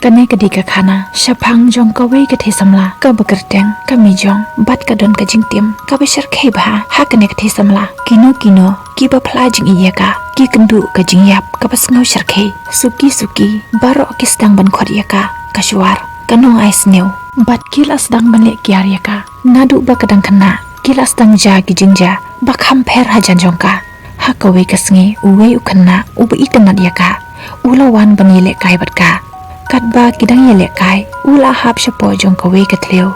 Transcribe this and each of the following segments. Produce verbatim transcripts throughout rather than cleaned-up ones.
Kane ka dei ka khana shaphang jong kawei ka thei samla kaba kyrteng ka Mijong, bad ka don ka jingtim kaba shyrkhei bha ha kane ka thei samla. Kino kino kiba phla jingïeit ïa ka ki kynduh ka jingïap kaba sngew shyrkhei. Suki suki baroh ki sdang ban khot ïa ka ka Shuar, ka nongai sniew, bad ki la sdang ban leh kiar ïa ka naduh ba ka dang khynnah. Ki la sdang jia ki jingjia ba kham pher hajan jong ka. Ha kawei ka sngi uwei u khynnah uba itynnad ïa ka u la wan ban ïalehkai bad ka. Katba ki dang ïalehkai u la hap shapoh jong kawei ka thliew,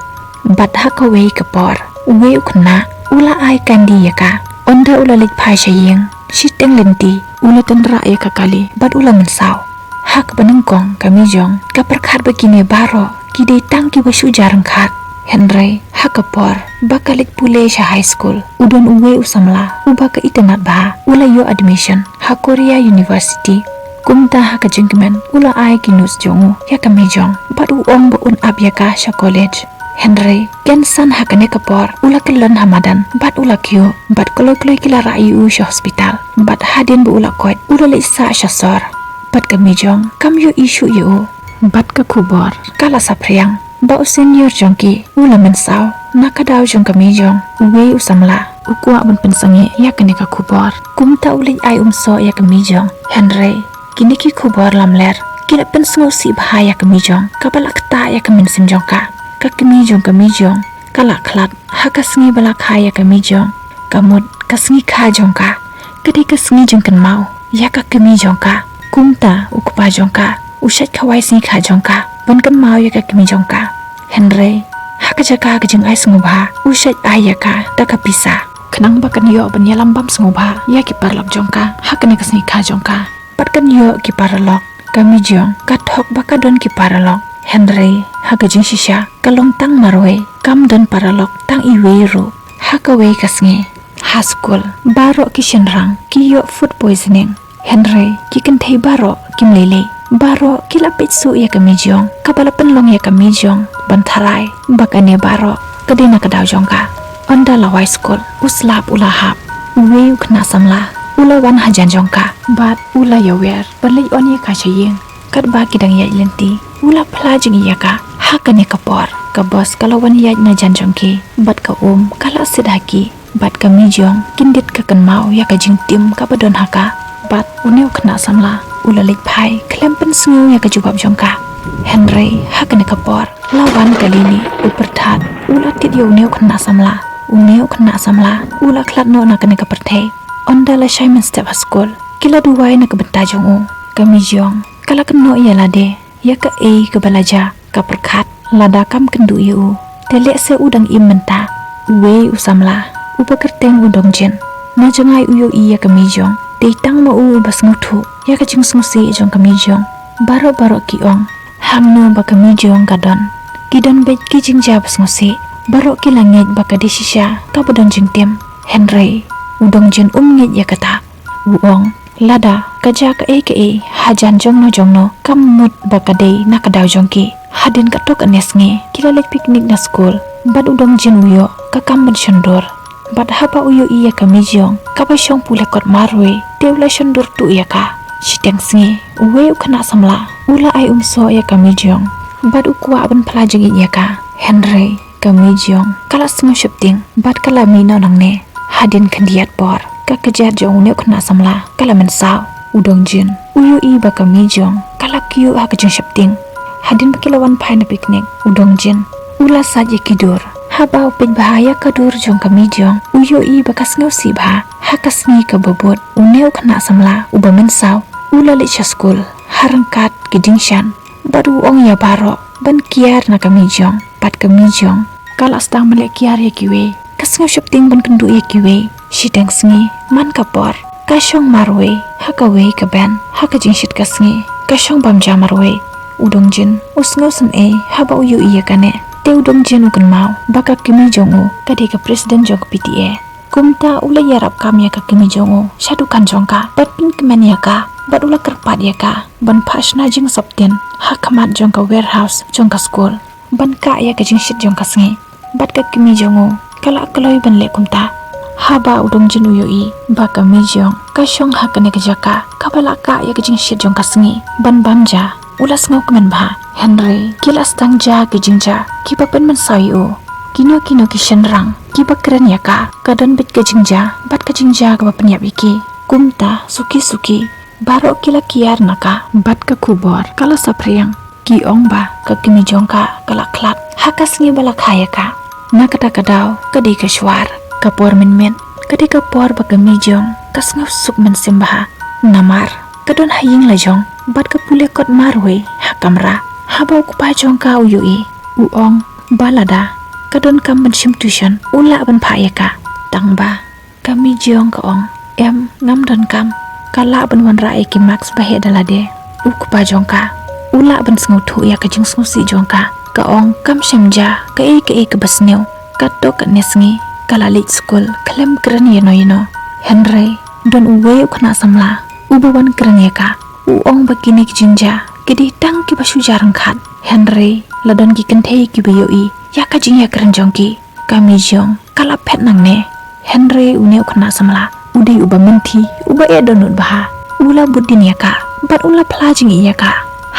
bad ha kawei ka por uwei u khynnah u la ai kandi ïa ka. Ynda u la leit phai sha ïing shiteng lynti u la tynrah ïa ka kali bad u la mynsaw. Ha kaba nyngkong ka Mijong ka pyrkhat ba kine baroh ki dei tang kiba shu jia ryngkhat. Hynrei ha ka por ba ka leit pule sha high school, u don uwei u samla uba ka itynnad bha, u la ïoh admission ha Korea University. Kumta ha ka jingkmen u la ai ki notes jong u ïa ka Mijong bad u ong ba un ap ïa ka sha college. Hynrei kynsan ha kane ka por u la kyllon ha madan bad u la kyiuh, bad kloi kloi ki la rah ïa u sha hospital. Bad hadien ba u la koit u la leit sah sha sor, bad ka Mijong kam ïohi shuh ïa u. Bad ka khubor ka la saphriang ba u senior jong ki u la mynsaw na ka daw jong ka Mijong. Uwei u samla u kwah ban pynsangeh ïa kane ka khubor, kumta u leit ai umsoh ïa ka Mijong. Hynrei kine ki khubor lamler ki la pynsngewsih bha ïa ka Mijong, kaba la ktah ïa ka mynsiem jong ka. Ka kmie jong ka Mijong ka la khlad ha ka sngi ba la kha ïa ka Mijong. Ka mut ka sngi kha jong ka ka dei ka sngi jingkynmaw ïa ka kmie jong ka. Kumta u kpa jong ka u shait khawai sngi kha jong ka ban kynmaw ïa ka kmie jong ka. Hynrei ha ka jaka ka jingai sngewbha u shait ai ïa ka da ka pisa, khnang ba kan ïoh ban ïalam bam sngewbha ïa ki paralok jong ka ha kane ka sngi kha jong ka. Bad kan ïoh ki paralok. Ka Mijong ka thok ba ka don ki paralok, hynrei ha ka jingshisha ka long tang marwei, kam don paralok tang iwei ruh. Ha kawei ka sngi ha skul baroh ki shynrang ki ïoh food poisoning, hynrei ki kynthei baroh kim lei lei. Baroh ki la peit shuh ïa ka Mijong kaba la pynlong ïa ka Mijong ban tharai ba kane baroh ka dei na ka daw jong ka. Ynda la wai skul u slap u la hap. Uwei u khynnah samla u la wan hajan jong ka bad u la ïawer ban leit on ïa ka sha ïing. Katba ki dang ïaid lynti u la phla jingïeit ïa ka. Ha kane ka por ka bos ka la wan ïaid na jan jong ki bad ka um ka la sit ha ki. Bad ka Mijong kyndit ka kynmaw ïa ka jingtim kaba don ha ka. Bad une u khynnah samla u la leit phai khlem pynsngew ïa ka jubab jong ka. Hynrei ha kane ka por la wan ka Lily u pyrthat. U la tied ïa une u khynnah samla. Une u khynnah samla u la khlad noh na kane ka pyrthei. Ynda la shai mynstep ha skul ki la duwai na ka bynta jong u. Ka Mijong ka la kynnoh ïa lade ïa kaei kaba la jia. Ka pyrkhat lada kam kynduh ïa u te lehse u dang im mynta. Uwei u samla uba kyrteng u Dongjin na jngai u ïohi ïa ka Mijong dei tang ma u uba sngewthuh ïa ka jingsngewsih jong ka Mijong. Baroh baroh ki ong hangno ba ka Mijong ka don. Ki don beit ki jingjia ba sngewsih. Baroh ki la ngeit ba ka dei shisha kaba don jingtim. Hynrei u Dongjin um ngeit ïa kata. U ong lada ka jia kaei kaei hajan jongno jongno kam mut ba ka dei na ka daw jong ki. Hadien katto katne sngi ki la leit picnic na skul bad u Dongjin u ïoh ka kam ban shon dur. Bad haba u ïohi ïa ka Mijong kaba shong pule kot marwei te u la shon dur tuh ïa ka. Shiteng sngi uwei u khynnah samla u la ai umsoh ïa ka Mijong bad u kwah ban phla jingïeit ïa ka. Hynrei ka Mijong ka la sngew sheptieng bad ka la mih noh nangne. Hadien khyndiat por ka kjat jong une u khynnah samla ka la mynsaw. U Dongjin u ïohi ba ka Mijong ka la kyiuh ha ka jingsheptieng. Hadien ba ki la wan phai na picnic u Dongjin u la sait ïa ki dur. Haba u peit bha ïa ka dur jong ka Mijong u ïohi ba ka sngewsih bha. Ha ka sngi kaba bud une u khynnah samla uba mynsaw u la leit sha skul ha ryngkat ki diengshah bad u ong ïa baroh ban kiar na ka Mijong. Bad ka Mijong ka la sdang ban leh kiar ïa kiwei. Ka sngew sheptieng ban kynduh ïa kiwei. Shiteng sngi man ka por ka shong marwei ha kawei ka bench ha ka jingshit ka sngi. Ka shong bam ja marwei. U Dongjin u sngew sngewsih haba u ïohi ïa kane. Te u Dongjin u kynmaw ba ka kmie jong u ka dei ka president jong ka P T A. Kumta u la ïarap kam ïa ka kmie jong u sha dukan jong ka bad pynkmen ïa ka bad u la kyrpad ïa ka ban phah shna jingsoptin ha khmat jong ka warehouse jong ka skul ban kah ïa ka jingshit jong ka sngi. Bad ka kmie jong u ka la kloi ban leh kumta. Haba u Dongjin u ïohi ba ka Mijong ka shong ha kane ka jaka kaba la kah ïa ka jingshit jong ka sngi ban bam ja, u la sngewkmen bha. Hynrei ki la sdang ja ki jingjia kiba pynmynsaw ïa u. Kino kino ki shynrang kiba kren ïa ka, ka don beit ka jingjia bad ka jingjia kaba pynïap ïa ki. Kumta suki suki baroh ki la kiar na ka bad ka khubor ka la saphriang. Ki ong ba ka kmie jong ka ka la khlad ha ka sngi ba la kha ïa ka. Na kata ka daw ka dei ka shuar, ka por mynmiet ka dei ka por ba ka kmie jong ka sngewsuk mynsiem bha. Namar ka don ha ïing la jong bad ka pule kot marwei ha kamra. Haba u kpa jong ka u ïohi, u ong ba lada ka don kam ban shim tuition u lah ban phah ïa ka. Tang ba ka kmie jong ka ong, em, ngam don kam. Ka lah ban wanrah ïa ki marks ba heh da lade. U kpa jong ka u lah ban sngewthuh ïa ka jingsngewsih jong ka. Ka ong, kam shym ja kaei kaei kaba sniew. Katto katne sngi ka la leit skul khlem kren ïano ïano. Hynrei don uwei u khynnah samla uba wan kren ïa ka. U ong ba kine ki jingjia ki dei tang kiba shu jia ryngkat. Hynrei la don ki kynthei kiba ïohi ïa ka jingïakren jong ki. Ka kmie jong ka la phet nangne. Hynrei une u khynnah samla u dei uba mynthi, uba eh dohnud bha. U la bud dien ïa ka bad u la phla jingïeit ïa ka.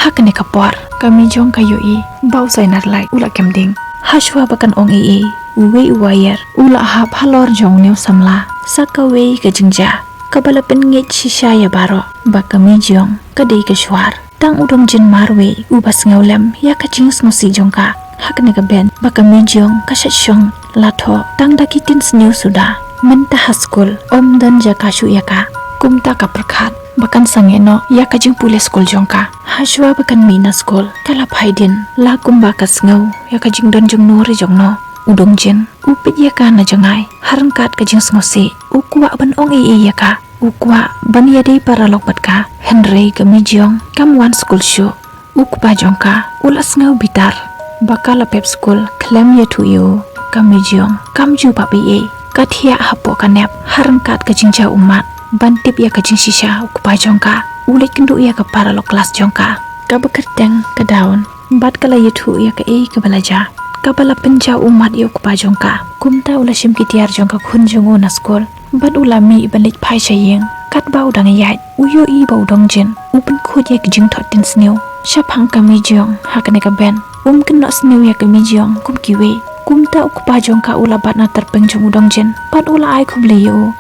Ha kane ka por ka kmie jong ka ïohi ba u Sainar Lai u la kem ding. Hashwa ba kan ong ei ei, uwei u waier u la hap halor jong une u samla. Sa kawei ka jingjia kaba la pynngeit shisha ïa baroh ba ka kmie jong ka dei ka shuar. Tang u Dongjin marwei uba sngewlem ïa ka jingsngewsih jong ka. Ha kane ka bench ba ka kmie jong ka shait shong la thoh tang da ki ktien sniew suda. Mynta ha skul ym don jaka shuh ïa ka. Kumta ka pyrkhat ba kan sangeh noh ïa ka jingpule skul jong ka. Hashwa ba kan mih na skul ka la phai dien la kumba ka sngew ïa ka jingdon jong no re jong no. U Dongjin u peit ïa ka na jngai ha ryngkat ka jingsngewsih. U kwah ban ong ei ei ïa ka. U kwah ban ïadei paralok bad ka. Hynrei ka kmie jong kam wan skul shuh. U kpa jong ka u la sngew bitar ba ka la pep skul khlem ïathuh ïa u. Ka kmie jong kam ju pap ei ei. Ka thiah hapoh ka nep ha ryngkat ka jingjaw ummat ban tip ïa ka jingshisha u kpa jong ka. U leit kynduh ïa ka paralok klas jong ka kaba kyrteng ka Dawn. Bad ka la ïathuh ïa kaei kaba la jia. Kaba la pynjaw ummat ïa u kpa jong ka. Kumta u la shim ki tiar jong ka khun jong u na skul bad u la mih ban leit phai sha ïing. Katba u dang ïaid u ïohi ba u Dongjin u pynkhuid ïa ki jingthoh ktien sniew shaphang ka kmie jong ha kane ka bench. Um kynnoh sniew ïa ka kmie jong kum kiwei. Kumta u kpa jong ka u la bat na tyrpeng jong u Dongjin bad u la ai khublei ïa u.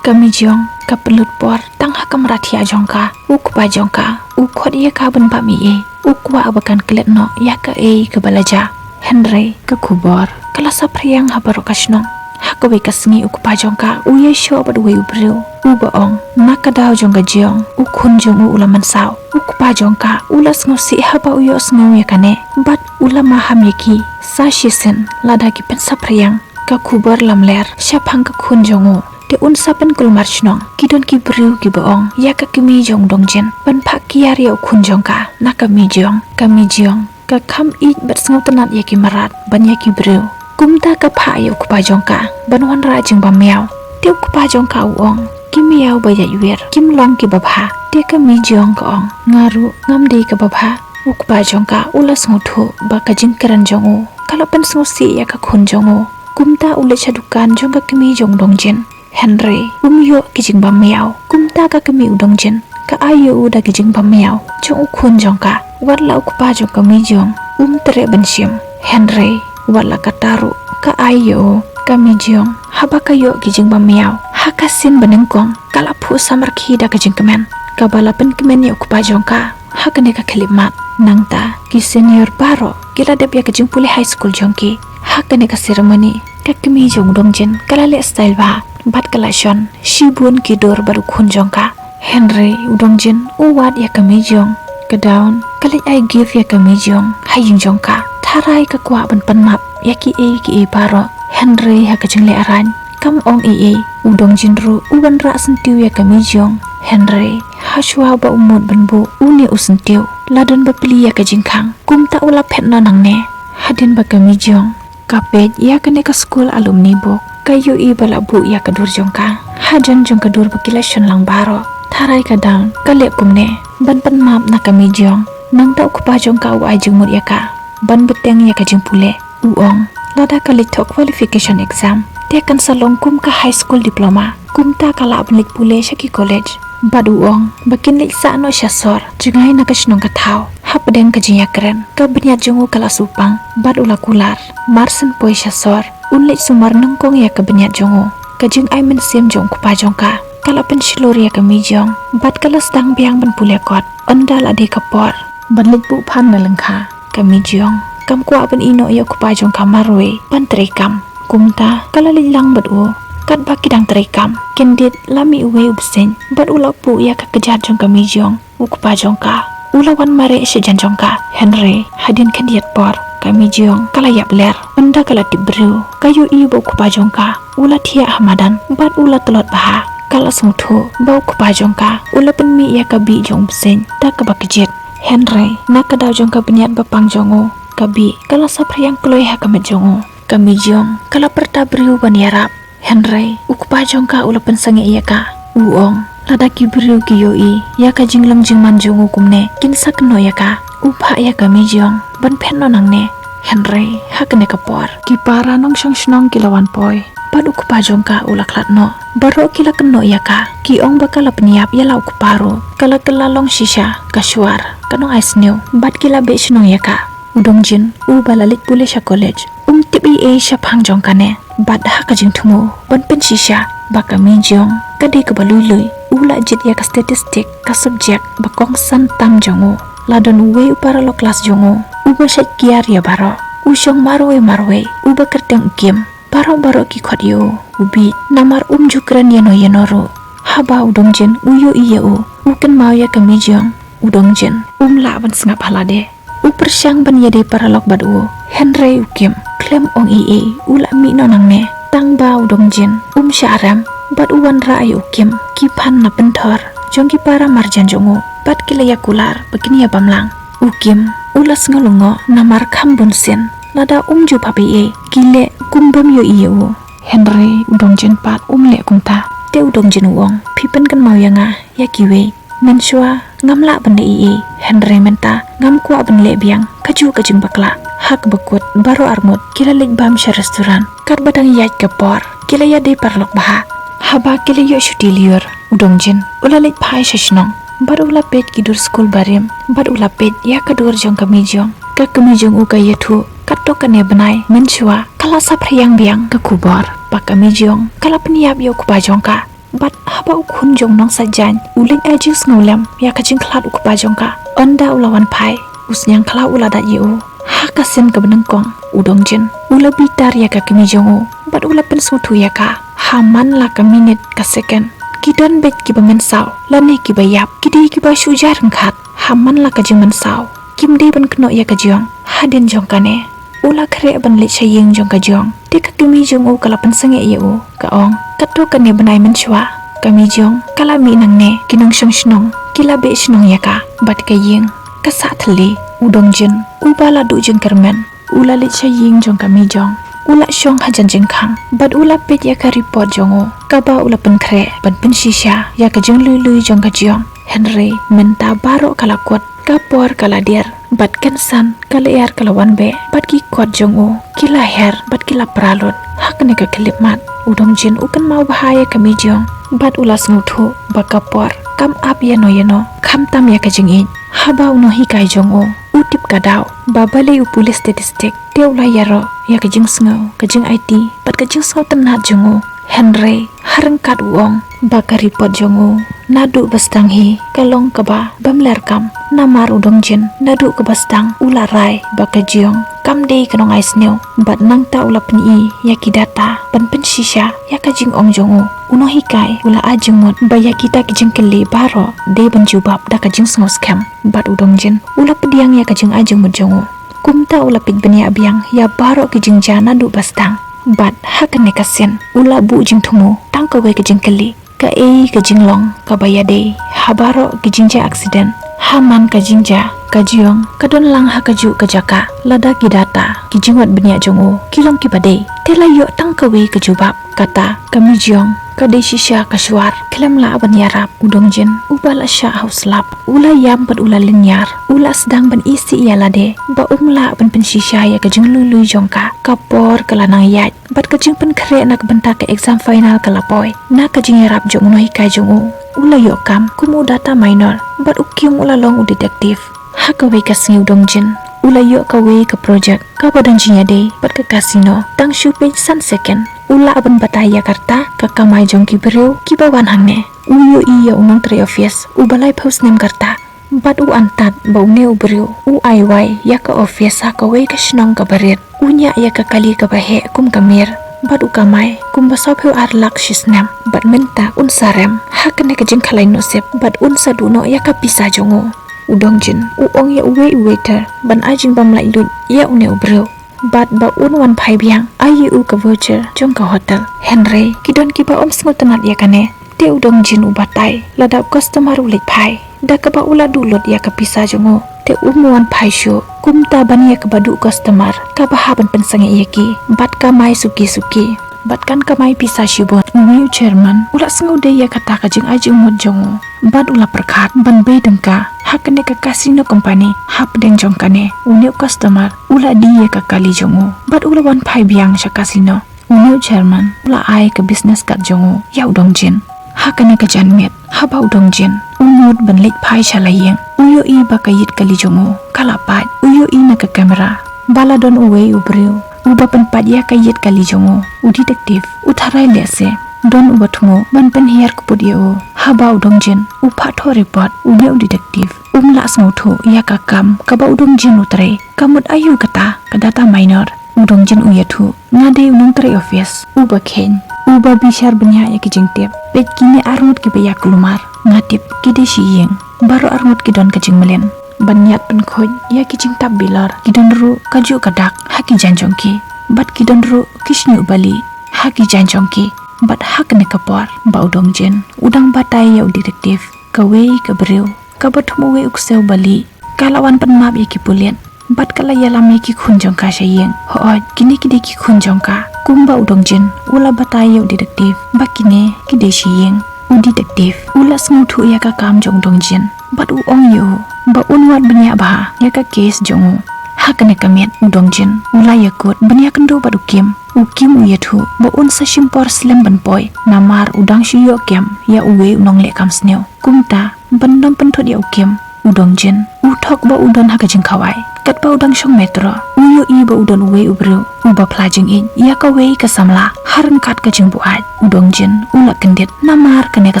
Ka kmie jong ka pynlut por tang ha kamra thiah jong ka. U kpa jong ka u khot ïa ka ban bam ei ei. U kwah ba kan klet noh ïa kaei kaba la jia. Hynrei ka khubor ka la saphriang ha baroh ka shnong. Ha kawei ka sngi u kpa jong ka u ïashoh bad uwei u briew uba ong na ka daw jong ka jong u khun jong u u la mynsaw. U kpa jong ka u la sngewsih haba u ïohsngew ïa kane bad u la maham ïa ki sa shisien lada ki pynsaphriang ka khubor lamler shaphang ka khun jong u. Te un sa pynkulmar shnong. Ki don ki briew kiba ong ïa ka kmie jong u Dongjin ban phah kiar ïa u khun jong ka na ka kmie jong. Ka kmie jong ka kham ïeit bad sngewtynnat ïa ki mrad ban ïa ki briew. Kumta ka phah ïa u kpa jong ka ban wanrah jingbam miaw. Te u kpa jong ka u ong ki miaw ba ïaid wir kim long kiba bha. Te ka kmie jong ka ong nga ruh ngam dei kaba bha. U kpa jong ka u la sngewthuh ba ka jingkren jong u ka la pynsngewsih ïa ka khun jong u. Kumta u leit sha dukan jong ka kmie jong u Dongjin. Hynrei um ïoh ki jingbam miaw. Kumta ka kmie u Dongjin ka ai ïa u da ki jingbam miaw jong u khun jong ka. Wat la u kpa jong ka kmie jong um treh ban shim. Hynrei wat la kata ruh ka ai ïa u. Ka kmie jong haba ka ïoh ki jingbam miaw ha ka sien ba nyngkong ka la phuh samrkhie da ka jingkmen kaba la pynkmen ïa u kpa jong ka. Ha kane ka khyllipmat nangta ki senior baroh ki la dep ïa ka jingpule high school jong ki. Ha kane ka ceremony ka kmie jong u Dongjin ka la leh style bha bad ka la shon shibun ki dur bad u khun jong ka. Hynrei u Dongjin u wad ïa ka kmie jong ka Dawn. Ka leit ai gift ïa ka kmie jong ha ïing jong ka. Tharai ka kwah ban pan map ïa kiei kiei baroh. Hynrei ha ka jingleh raiñ kam ong ei ei. U Dongjin ruh u wanrah syntiew ïa ka kmie jong. Hynrei hashwa ba u mut ban buh une u syntiew la don bapli ïa ka jingkhang. Kumta u la phet noh nangne hadien ba ka kmie jong ka peit ïa kane ka skul alumni book. Ka ïohi ba la buh ïa ka dur jong ka hajan jong ka dur ba ki la shon lang baroh. Tharai ka Dawn ka leh kumne ban pan map na ka kmie jong. Nangta u kpa jong ka u ai jingmut ïa ka ban bteng ïa ka jingpule. U ong lada ka leit thoh qualification exam te kan sa long kum ka high school diploma. Kumta ka lah ban leit pule sha ki college. Bad u ong ba kin leit sah noh sha sor jngai na ka shnong ka thaw. Hapdeng ka jingïakren, ka bniat jong u ka la suh pang bad u la kular. Mar shen poi sha sor, un leit sumar nyngkong ïa ka bniat jong u. Ka jingai mynsiem jong u kpa jong ka ka la pynshlur ïa ka Mi Jong bad ka la sdang biang ban pule kot. Ynda la dei ka por ban leit buh phan na lyngkha, ka Mi Jong kam kwah ban ïehnoh ïa u kpa jong ka marwei ban trei kam. Kumta ka la leit lang bad u. Katba ki dang trei kam, Candide la mih uwei u bseiñ bad u la buh ïa ka kjat jong ka Mi Jong. U kpa jong ka u la wan mareh sha jan jong ka. Hynrei hadien khyndiat por, ka Mi Jong ka la ïap ler. Ynda ka la tip briew, ka ïohi ba u kpa jong ka u la thiah ha madan bad u la tlot bha. Ka la sngewthuh ba u kpa jong ka u la pynmih ïa ka bih jong u bseiñ da kaba kjit. Hynrei na ka daw jong ka bniat ba pang jong u, ka bih ka la saphriang kloi ha ka met jong u. Ka Mi Jong ka la pyrta briew ban ïarap. Hynrei u kpa jong ka u la pynsangeh ïa ka. U ong, lada ki briew ki ïohi ïa ka jinglong jingman jong u kumne, kin sa kynnoh ïa ka. U phah ïa ka Mi Jong ban phet noh nangne. Hynrei ha kane ka por, ki para nongshong shnong ki la wan poi bad u kpa jong ka u la khlad noh. Baroh ki la kynnoh ïa ka, ki ong ba ka la pynïap ïa la u kpa ruh. Ka la kylla long shisha ka shuar, ka nongai sniew bad ki la beh shnong ïa ka. U Dongjin uba la leit pule sha college, um tip ei ei shaphang jong kane. Bad ha ka jingthmu ban pynshisha ba ka Mi Jong ka dei kaba lui lui, u la jied ïa ka statistic, ka subject ba kongsan tam jong u. La don uwei u paralok klas jong u uba shait kiar ïa baroh. U shong marwei marwei, uba kyrteng u Kim. Baroh baroh ki khot ïa u, u bih, namar um ju kren ïano ïano ruh. Haba u Dongjin u ïohi ïa u, u kynmaw ïa ka Mi Jong. U Dongjin um lah ban sngap ha lade. U pyrshang ban ïadei paralok bad u, hynrei u Kim khlem ong ei ei, u la mih noh nangne. Tang ba u Dongjin um shah rem bad u wanrah ïa u Kim ki phan na pynthor jong ki para marjan jong u bad ki la ïa kular ba kin ïa bam lang. U Kim u la sngew lyngngoh namar kham bun sien, lada um ju phah ei ei, ki leh kum bym ïohi ïa u. Hynrei u Dongjin pat um leh kumta. Te u Dongjin u ong, phi pynkynmaw ïa nga ïa kiwei. Mynshuwa ngam lah ban leh ei ei, hynrei mynta ngam kwah ban leh biang kajuh ka jingbakla. Ha kaba kut baroh arngut ki la leit bam sha restaurant. Katba dang ïaid ka por, ki la ïadei paralok bha. Haba ki la ïoh shuti lyiur, u Dongjin u la leit phai sha shnong bad u la peit ki dur skul barim bad u la peit ïa ka dur jong ka Mi Jong. Ka kmie jong u ka ïathuh, katto katne bnai mynshuwa ka la saphriang biang ka khubor ba ka Mi Jong ka la pynïap ïa u kpa jong ka. Bad haba u khun jong u nongshah jaiñ u leit ai jingsngewlem ïa ka jingkhlad u kpa jong ka, ynda u la wan phai, u sniang khlaw u la dait ïa u. Ha ka sien kaba nyngkong, u Dongjin u la bitar ïa ka kmie jong u bad u la pynsngewthuh ïa ka. Ha man la ka minit ka second, ki don beit kiba mynsaw lane kiba ïap, ki dei kiba shu jia ryngkat. Ha man la ka jingmynsaw, kim dei ban kynnoh ïa ka Jong. Hadien jong kane, u la khreh ban leit sha ïing jong ka Jong. Te ka kmie jong u ka la pynsangeh ïa u, ka ong, katto katne bnai mynshuwa ka Mi Jong ka la mih nangne, ki nongshong shnong ki la beh shnong ïa ka bad ka ïing ka sah thylli. U Dongjin uba la duh jingkyrmen, u la leit sha ïing jong ka Mi Jong. U la shong hajan jingkhang bad u la peit ïa ka report jong u, kaba u la pynkhreh ban pynshisha ïa ka jinglui lui jong ka Jong. Hynrei mynta baroh ka la kut, ka por ka la dier bad kynsan ka lyer ka la wan beh bad ki kot jong u ki la her bad ki la pra lut. Ha kane ka khyllipmat, u Dongjin u kynmaw bha ïa ka Mi Jong bad u la sngewthuh ba ka por kam ap ïano ïano, khamtam ïa ka jingïeit. Haba u nonghikai jong u u tip ka daw ba balei u pule statistic, te u la ïaroh ïa ka jingsngew, ka jingaiti bad ka jingsngewtynnat jong u. Hynrei ha ryngkat u ong ba ka report jong u naduh ba sdang hi ka long kaba bym ler kam, namar u Dongjin naduh kaba sdang u la rai ba ka Jong kam dei ka nongai sniew. Bad nangta u la pyni ïa ki data ban pynshisha ïa ka jingong jong u. U nonghikai u la ai jingmut ba ïa kita ki jingkylli baroh dei ban jubab da ka jingsngew skhem. Bad u Dongjin u la pdiang ïa ka jingai jingmut jong u. Kumta u la peit bniah biang ïa baroh ki jingjia naduh ba sdang. Bad ha kane ka sien u la buh jingthmu tang kawei ka jingkylli, kaei ka jinglong kaba ïadei ha baroh ki jingjia accident? Ha man ka jingjia ka Jong ka don lang ha kajuh ka jaka, lada ki data ki jingwad bniah jong u ki long kiba dei, te la ïoh tang kawei ka jubab. Kata ka Mi Jong ka dei shisha ka shuar, khlem lah ban ïarap. U Dongjin uba la shah ha u slap u la ïam bad u la lynñiar. U la sdang ban isih ïa lade ba um lah ban pynshisha ïa ka jinglui lui jong ka. Ka por ka la nang ïaid bad ka jingpynkhreh na ka bynta ka exam final ka la poi. Na ka jingïarap jong u nonghikai jong u, u la ïoh kam kum u data miner bad u Kim u la long u detective. Ha kawei ka sngi u Dongjin u la ïoh kawei ka project kaba don jingïadei bad ka casino. Tang shu peit san second u lah ban batai ïa ka rta ka kamai jong ki briew kiba wan hangne. U ïohi ïa u nongtrei office uba laiphew snem ka rta bad u antad ba une u briew u ai wai ïa ka office ha kawei ka shnong kaba rit. U ñiah ïa ka kali kaba heh kum ka Mir bad u kamai kumba sawphew ar lak shi snem bad mynta un sa rem ha kane ka jingkhalai nusip bad un sa duh noh ïa ka pisa jong u. U Dongjin u ong ïa uwei u waiter ban ai jingbym laitluid ïa une u briew bad ba un wan phai biang ai ïa u ka voucher jong ka hotel. Hynrei ki don kiba ym sngewtynnat ïa kane. Te u Dongjin u batai lada u customer u leit phai da kaba u la duh lut ïa ka pisa jong u, te um wan phai shuh. Kumta ban ïa kaba duh customer kaba hap ban pynsangeh ïa ki bad kamai suki suki bad kan kamai pisa shibun. Une u chairman u la sngewdei ïa kata ka jingai jingmut jong u bad u la pyrkhat ban bei tyngka ha kane ka casino company. Hapdeng jong kane une u customer u la die ïa ka kali jong u bad u la wan phai biang sha casino. Une u chairman u la ai ka business card jong u ïa u Dongjin. Ha kane ka janmiet haba u Dongjin u mut ban leit phai sha la ïing, u ïohi ba ka ïit kali jong u ka la pait. U ïohi na ka camera ba la don uwei u briew uba pynpait ïa ka ïit kali jong u. U detective u tharai lehse don uba thmu ban pynhiar kput ïa u. Haba u Dongjin u phah thoh report, une u detective um lah sngewthuh ïa ka kam kaba u Dongjin u trei. Ka mut aïu kata ka data miner? U Dongjin u ïathuh, nga dei u nongtrei office uba kheiñ, uba bishar bniah ïa ki jingtip. Peit kine arngut kiba ïakulmar, nga tip ki dei shi ïing. Baroh arngut ki don ka jingmlien ban ïaid pynkhuid ïa ki jingtap bilor. Ki don ruh kajuh ka dak ha ki jaiñ jong ki bad ki don ruh ki shñiuh bali ha ki jaiñ jong ki. Bad ha kane ka por ba u Dongjin u dang batai ïa u detective, kawei ka briew kaba thmu wei u ksew bali ka la wan pynmap ïa ki pulit bad ka la ïalam ïa ki khun jong ka sha ïing. Hooid, kine ki dei ki khun jong ka. Kumba u Dongjin u la batai ïa u detective ba kine ki dei shi ïing, u detective u la sngewthuh ïa ka kam jong u Dongjin bad u ong ïa u ba un wad bniah bha ïa ka case jong u. Ha kane ka miet u Dongjin u la ïakut ban ïakynduh bad u Kim. U Kim u ïathuh ba un sa shim por slem ban poi namar u dang shu ïoh kem ïa uwei u nongleh kam sniew. Kumta ban ym pynthut ïa u Kim, u Dongjin u thok ba u don ha ka jingkhawai. Katba u dang shong metro u ïohi ba u don uwei u briew uba phla jingïeit ïa kawei ka samla. Ha ryngkat ka jingbuaid u Dongjin u la kyndit namar kane ka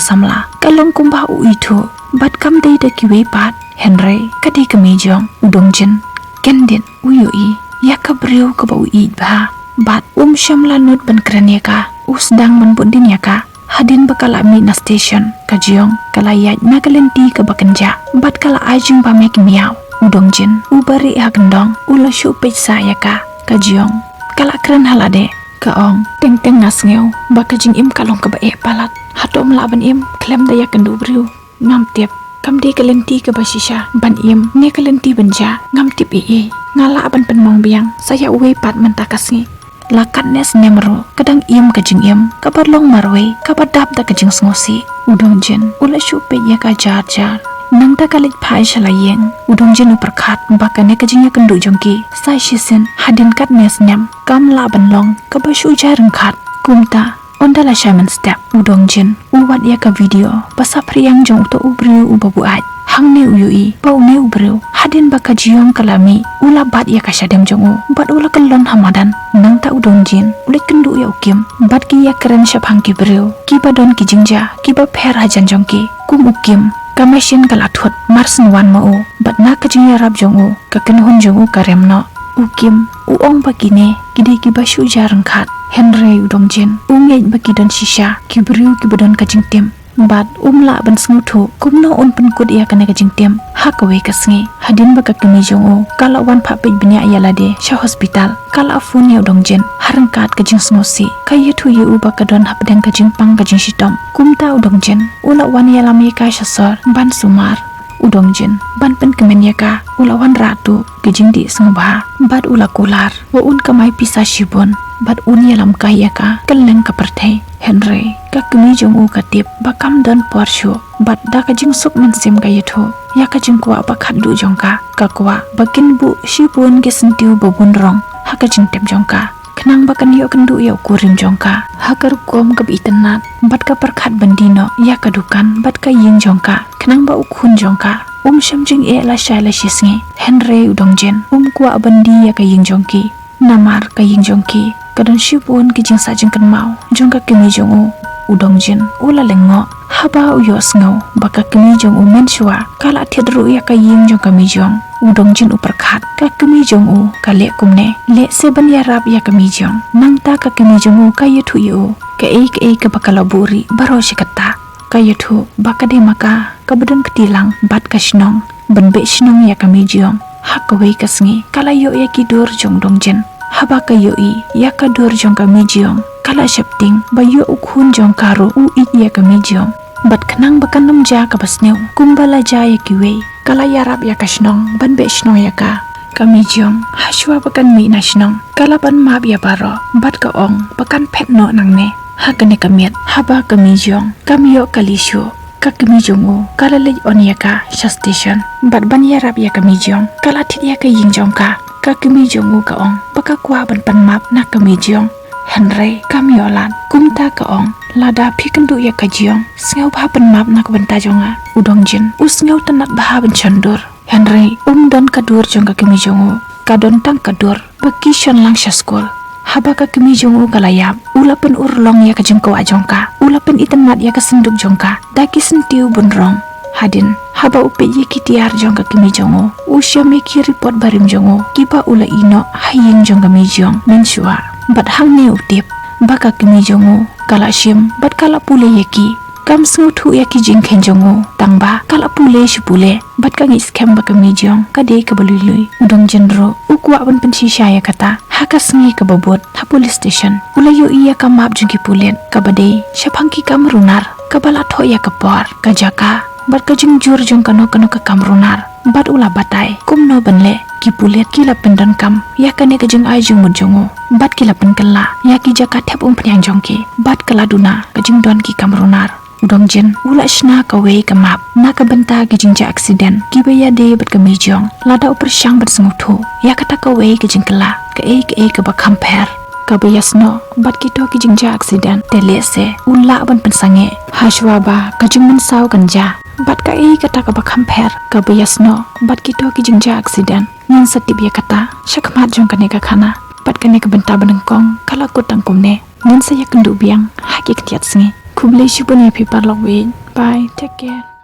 samla ka long kumba u ithuh bad kam dei da kiwei pat, hynrei ka dei ka mei jong u Dongjin. Kyndit u ïohi ïa ka briew kaba u ïeit bha bad um shym la nud ban kren ïa ka. U sdang ban bud dien ïa ka hadien ba ka la mih na station. Ka Jiong ka la ïaid na ka lynti kaba kynjah bad ka la ai jingbam ïa ki miaw. U Dongjin uba rieh ha kyndong u la shu peit sah ïa ka. Ka Jiong ka la kren ha lade, ka ong, teng teng nga sngew ba ka jingim ka long kaba eh palat. Hato ym lah ban im khlem da ïakynduh briew? Ngam tip, kam dei ka lynti kaba shisha ban im ne ka lynti ban jah, ngam tip ei ei. Nga lah ban pynmong biang sa ïa uwei pat mynta ka sngi. La katne snem ruh ka dang im ka jingim kaba long marwei, kaba dap da ka jingsngewsih. U Dongjin u la shu peit ïa ka jar jar. Nangta ka leit phai sha la ïing. U Dongjin u pyrkhat ba kane ka jingïakynduh jong ki sa shisien hadien katne snem kam lah ban long kaba shu jia ryngkat. Kumta ynda la shai mynstep u Dongjin u wad ïa ka video ba saphriang jong uto u briew uba buaid. Hangne u ïohi ba une u briew hadien ba ka Jiong ka la mih u la bat ïa ka shadem jong u bad u la kyllon ha madan. Nangta u Dongjin u leit kynduh ïa u Kim bad ki ïakren shaphang ki briew kiba don ki jingjia kiba pher hajan jong ki. Kum u Kim, ka machine ka la thut marsynwan ma u bad na ka jingïarap jong u ka kynhun jong u ka rem noh. U Kim u ong ba kine ki dei kiba shu jia ryngkat, hynrei u Dongjin u ngeit ba ki don shisha ki briew kiba don ka jingtim. Bad um lah ban sngewthuh kumno un pynkut ïa kane ka jingtim ha kawei ka sngi. Hadien ba ka kmie jong u ka la wan phah peit bniah ïa lade sha hospital, ka la phone ïa u Dongjin ha ryngkat ka jingsngewsih. Ka ïathuh ïa u ba ka don hapdeng ka jingpang ka jingshitom. Kumta u Dongjin u la wan ïalam ïa ka sha sor ban sumar. U Dongjin ban pynkmen ïa ka u la wanrah tuh ki jingdih sngewbha bad u la kular ba un kamai pisa shibun bad un ïalam kai ïa ka kylleng ka pyrthei. Hynrei ka kmie jong u ka tip ba kam don por shuh bad da ka jingsuk mynsiem ka ïathuh ïa ka jingkwah ba khatduh jong ka. Ka kwah ba kin buh shibun ki syntiew ba bun rong ha ka jingtep jong ka khnang ba kan ïoh kynduh ïa u kurim jong ka ha ka rukom kaba itynnad bad ka pyrkhat ban die noh ïa ka dukan bad ka ïing jong ka khnang ba u khun jong ka Um shym jingeh lashai lashisngi. Hynrei u Dongjin um kwah ban die ïa ka ïing jong ki. Namar ka ïing jong ki ka don shibun ki jingsah jingkynmaw jong ka kmie jong u. U Dongjin u la lyngngoh haba u ïohsngew ba ka kmie jong u mynshuwa ka la thied ruh ïa ka ïing jong ka Mijiong. U Dongjin u pyrkhat, ka kmie jong u ka leh kumne, lehse ban ïarap ïa ka Mijiong. Nangta ka kmie jong u ka ïathuh ïa u kaei kaei kaba ka la buhrieh baroh shi katta. Ka ïathuh ba ka dei ma ka kaba don kti lang bad ka shnong ban beh shnong ïa ka Mijiong. Ha kawei ka sngi ka la ïoh ïa ki dur jong u Dongjin. Haba ka ïohi ïa ka dur jong ka Mijiong ka la sheptieng ba ïoh u khun jong ka ruh u ïeit ïa ka Mijiong. Bad khnang ba kan ym jia kaba sniew kumba la jia ïa kiwei, ka la ïarap ïa ka shnong ban beh shnong ïa ka. Ka Mijiong hashwa ba kan mih na shnong ka la pan map ïa baroh bad ka ong ba kan phet noh nangne. Ha kane ka miet haba ka Mijiong kam ïoh kali shuh, ka kmie jong u ka la leit on ïa ka sha station bad ban ïarap ïa ka Mijiong ka la thied ïa ka ïing jong ka. Ka kmie jong u ka ong ba ka kwah ban pan map na ka Mijiong. Hynrei kam ïoh lad. Kumta ka ong lada phi kynduh ïa ka Jiong, sngewbha pan map na ka bynta jong nga. U Dongjin u sngewtynnat bha ban shon dur. Hynrei um don ka dur jong ka kmie jong u, ka don tang ka dur ba ki shon lang sha skul. Haba ka kmie jong u ka la ïap, u la pynurlong ïa ka jingkwah jong ka, u la pynitynnat ïa ka synduk jong ka da ki syntiew bun rong. Hadien haba u peit ïa ki tiar jong ka kmie jong u, u shem ïa ki report barim jong u kiba u la ïeh noh ha ïing jong ka Mijiong mynshuwa. Bad hangne u tip ba ka kmie jong u ka la shim bad ka la pule ïa ki. Kam sngewthuh ïa ki jingkheiñ jong u tang ba ka la pule shi pule bad ka ngeit skhem ba ka Mijiong ka dei kaba lui lui. U Dongjin ruh u kwah ban pynshisha ïa kata. Ha ka sngi kaba bud ha police station u la ïohi ïa ka map jong ki pulit kaba dei shaphang ki kam runar kaba la thoh ïa ka por, ka jaka bad ka jingjur jong kano kano ka kam runar. Bad u la batai kumno ban leh. Ki pulit ki la pyndonkam ïa kane ka jingai jingmut jong u bad ki la pynkylla ïa ki jaka thep umphniang jong ki bad ka la duna ka jingdon ki kam runar. U Dongjin u la shna kawei ka map na ka bynta ki jingjia accident kiba ïadei bad ka Mijiong. Lada u pyrshang ban sngewthuh ïa kata kawei ka jingkylla, kaei kaei kaba kham pher kaba ïasnoh bad kito ki jingjia accident, te lehse u lah ban pynsangeh hashwa ba ka jingmynsaw kan jia. Bad kaei kata kaba kham pher kaba ïasnoh bad kito ki jingjia accident, ngin sa tip ïa kata shakhmat jong kane ka khana. Bad kane ka bynta ba nyngkong ka la kut tang kumne. Ngin sa ïakynduh biang ha ki khyndiat sngi. Khublei shibun ïa phi paralok baieit. Bye, take care.